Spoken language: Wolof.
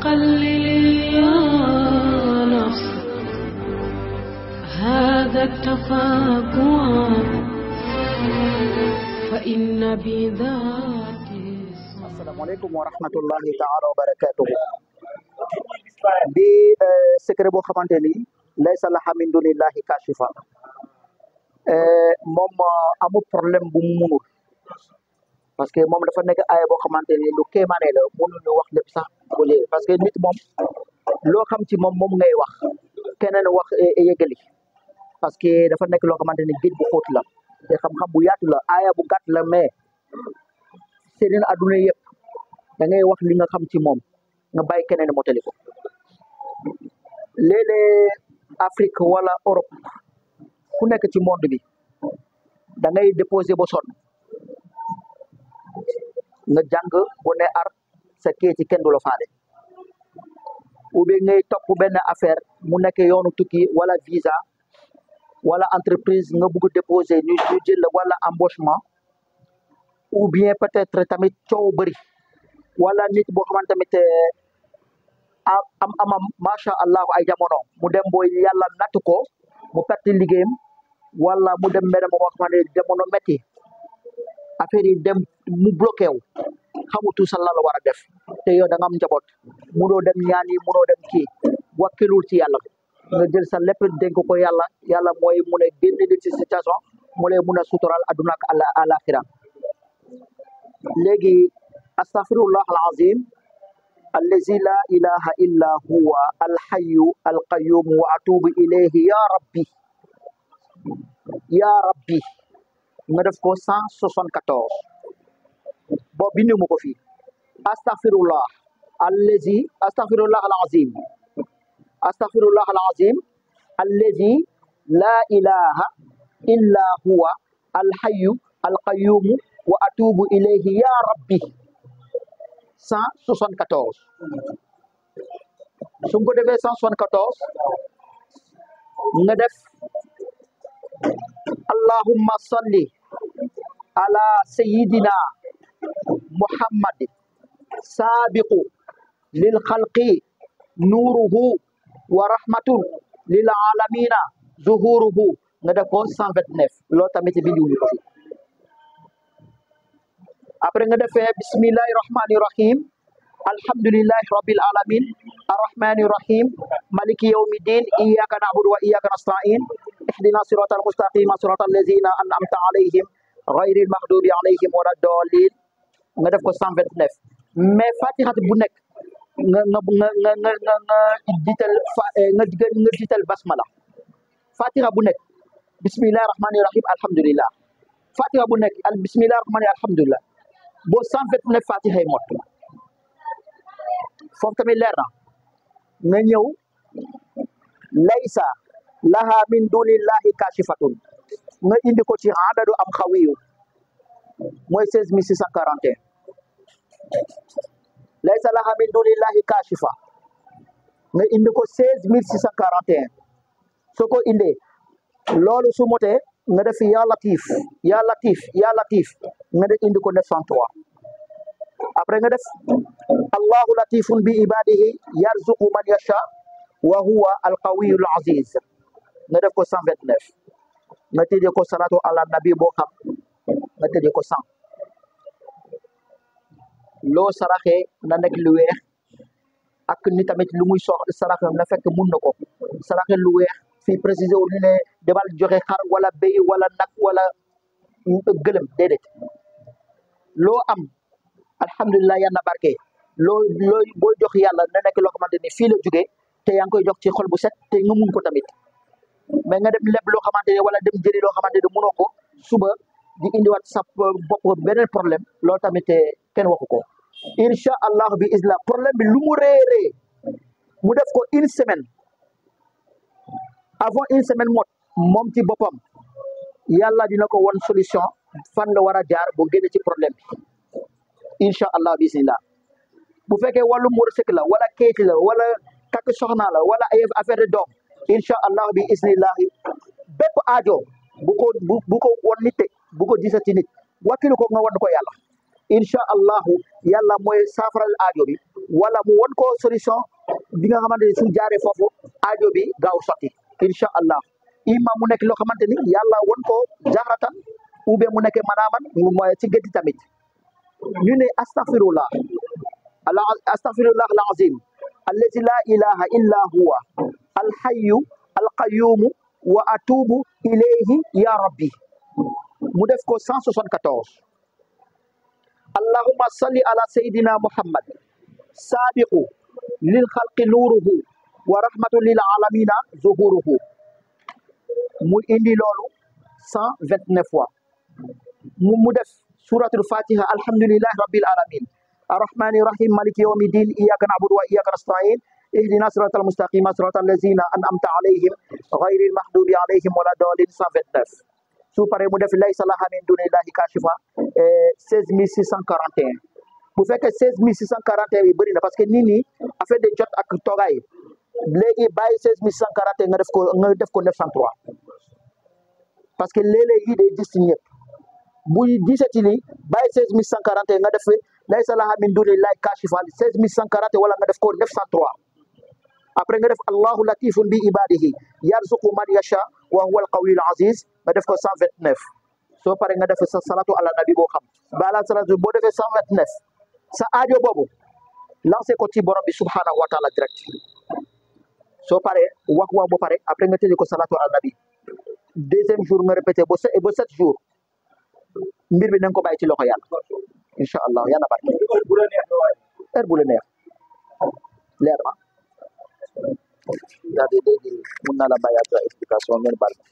قللي يا نفس هذا التفاكر فإن بذاك السلام عليكم ورحمة الله تعالى وبركاته. bi secret boo xamante ni laysa laha min dunillahi kashifa moom amul problème bu mu munul parce que moom dafa nekk aaya boo xamante ni lu kéemaane la mënuñu wax lépp sax bu léegi parce que nit moom loo xam ci moom ngay wax keneen wax yëgali parce que dafa nekk loo xamante ni géej bu xóot la te xam-xam bu yaatu la aaya bu gàtt la mais seen adduna yëpp da ngay wax li nga xam ci moom nga bàyyi keneen motali ko léeg-léeg Afrique wala Europe ku nekk ci monde bi da ngay déposer ba sonn nga jàng bu ne ar sa kayit ci kenn du la faale ou bien ngay topp benn affaire mu nekk yoonu tukki wala visa wala entreprise nga bugg déposer ñu jël la wala embauchement ou bien peut-être tamit coow bëri wala nit boo xamante tamit amam macha allah ay jamono mu dem booy yàlla natt ko mu perte liggéeyam wala mu dem benn moo xamante ne jamono métti affaire yi dem mu bloqué wu xamutu sa la war a def te yow da nga am njaboot munoo dem ñaani munoo dem kii wakkilul ci yàlla nga jël sa lépp dénk ko yàlla yàlla mooy mu ne génn nit ci situation mu lay mun a sutural adduna ak alaxira léegi astaghfirullah alazim allazi la ilaha illa huwa alhayyu alqayyum wa atubu ilayhi ya rabbi nga def ko 174 boo bindu mu ko fii astaghfirullah alazim allazi la ilaha illa huwa alhayyu alqayyum wa atubu ilayhi ya rabbi 174 su ko defee 174 nga def allahumma salli ala sayyidina muhammad sabiqu lil khalqi nuruhu wa rahmatun lil alamina zuhuruhu nga def ko 129 loolu tamit bindu ñu ko fi après nga defee bismillahi rahmani rahim alhamdulillahi rabbil alamin arrahmani rahim maliki yawmi din iyyaka na'budu wa iyyaka nasta'in ihdina siratal mustaqim siratal ladzina an'amta alayhim ghayril maghdubi alayhim waladdallin nga def ko 129 mais fatiha bu nekk nga dital basmala fatiha bu nekk bismillahi rahmani rahim alhamdulillah fatiha bu nekk bismillahi rahmani alhamdulillah boo 129 fatiha yi mot foofu tamit leer na nga ñëw laysa laha min dunillahi kashifatun nga indi ko ci adadu am xawiyu mooy 16641 laysa laha min dunillahi kashifa nga indi ko 16641 soo ko indee loolu su motee nga def ya latif nga def indi ko 903 après nga def allahu latifun bi ibadihi yarzuqu man yasha wa huwa alqawiyul aziz nga def ko 129 nga tëjee ko salatu ala nabi boo xam nga tëjee ko 100 loo saraxee na nekk lu weex ak ni tamit lu muy saraxe na fekk mun na ko saraxe lu weex fii préciser wu ñu ne demal joxe xar wala béy wala nag wala gëlëm déedéet loo am alhamdulilah yal na barke loo boo jox yàlla na nekk loo xamante ni fii la jógee te yaa ngi koy jox ci xol bu set te nga mun ko tamit mais nga dem leb loo xamante ne wala dem jëri loo xamante ne mënoo ko suba di indiwaat sa bopp beneen problème loolu tamit kenn waxu ko incha allah bi islam problème bi lu mu réeree mu def ko une semaine avant une semaine moom ci boppam yàlla dina ko won solution fan la war a jaar bu génne ci problème bi incha allah bismillah bu fekkee wàllum wërsëg la wala kayit la wala takk soxna la wala ay affaire de doom incha allah bi ismillah bépp aajo bu ko won nit bu ko gisati nit wakkilu ko nga won ko yàlla incha allahu yàlla mooy saafaral aajo bi wala mu won ko solution bi nga xamante ni su jaaree foofu aajo bi gaaw sotti incha allah imma mu nekk loo xamante ni yàlla won ko jaaratan ou bien mu nekk manaaman mooy ci gétti tamit ñu ne astaghfirullah astaghfirullah al azim allazi la ilaha illa huwa al hayyu al qayyum wa atubu ilayhi ya rabbi mu def ko 174 allahumma salli ala sayyidina muhammad sabiqu lil khalqi nuruhu wa rahmatu lil alamina zuhuruhu mu indi loolu 129 fois mu def suratul fatiha alhamdulillahi rabbil alamin arrahmani rahim maliki yawmi din iyyaka na'budu wa iyyaka nasta'in ihdina siratal mustaqima siratal ladzina an'amta alayhim ghayril maghdubi alayhim waladdallin 129 su paree mu def laysa laha min dunillahi kashifa 16641 bu fekkee 16641 bi bëri na parce que nit ñi affaire de jot ak toogaay léegi bàyyi 16641 nga def ko 903 parce que léeg-léeg yi day gis ci ñëpp bu gisati ni bàyyi 16141 nga def laysa laha min dunillahi kashifa 16140 wala nga def ko 903 après nga def allahu latifun bi ibadihi yarzuqu man yasha wa huwa alqawiyul aziz nga def ko 129 soo pare nga def sa salatu ala nabi boo xam bala salatu boo defee 129 sa aajo boobu lancé ko ci borom bi subhanahu wa taala direct soo pare wax boo pare après nga tëjee ko salatu ala nabi deuxième jour nga répété ba 7 jours mbir bi na nga ko bàyyi ci loxo yàlla incha allah yàlla barke heure bu la neex leer na yaa di léegi mun naa la bàyyi ak explication ngeen baal ma